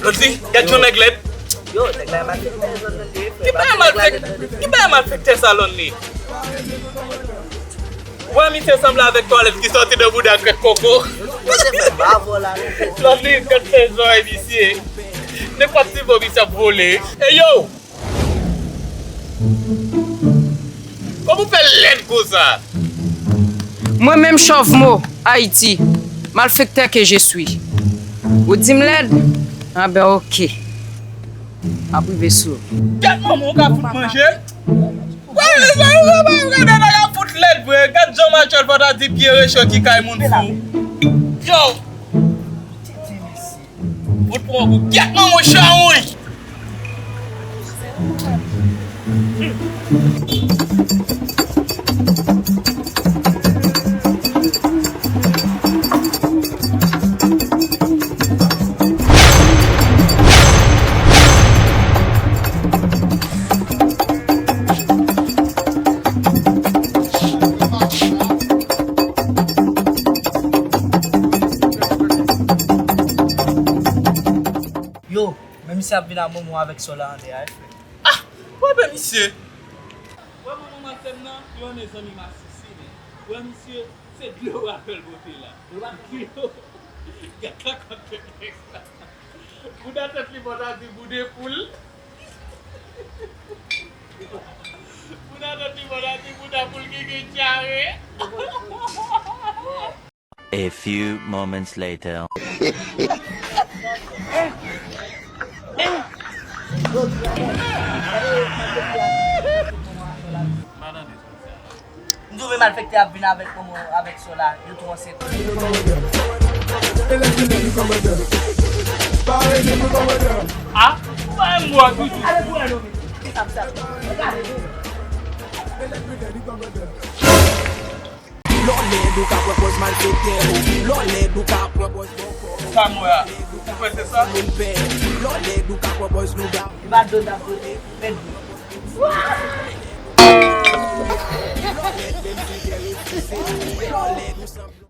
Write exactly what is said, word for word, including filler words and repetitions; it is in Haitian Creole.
Lòt li, gad yon nèg lèd. Yo, nèg la malfektè zòn nan li ye, frè. Ki bagay malfek-, ki bagay malfektè sa lòn li? Wè misye sanble avèk twalèt ki sòti nan bouda krèk koko. Yo, se frè, bravo la. Lòt li, gad fè zòrèy misye. Nenpòt ti mo misye ap vole. E yo! Kòman w fè lèd konsa? Mwen menm Chòvmo, Ayiti, malfektè ke je suis. Ou di m lèd? Anben, oke. M ap rive sou ou. Gad manman w ka fout manje. Wè, wè, wè, wè, wè, nèg la fout lèd vre. Gad jan Machèl Fantasi pye recho ki kay moun fou. Yo! Fout pran gou. Gad manman w chawony! Yo, men misye ap vin ak manman w avèk sè w la andeyè a, wi, frè. Ah! Wè, men misye! Wè manman maten nan, yon nen zanmi masisi, men. Wè misye, se dlo rapèl pote la. Dlo rapèl. Gad la kòt tèt nèg la. Bouda tèt li bò ta di boude poul. Bouda tèt li bò ta di bouda poul ki gen dyare. A few moments later. M di w men malfektè ap vin avèk manman avèk sè w la, yo tou ansent. Ah, ou pa menm bwè toujou. Lè w lèd ou ka pran pòz malfektè, o. Lè w lèd ou ka pran pòz bòkò. Sa m wè a. Ou kwè se sa? Moun pè. Lè w lèd ou ka pran pòz lougawou. E pa dlo n ap pote, men dlo. Lè w lèd menm si w te refize. Lè w lèd ou sanble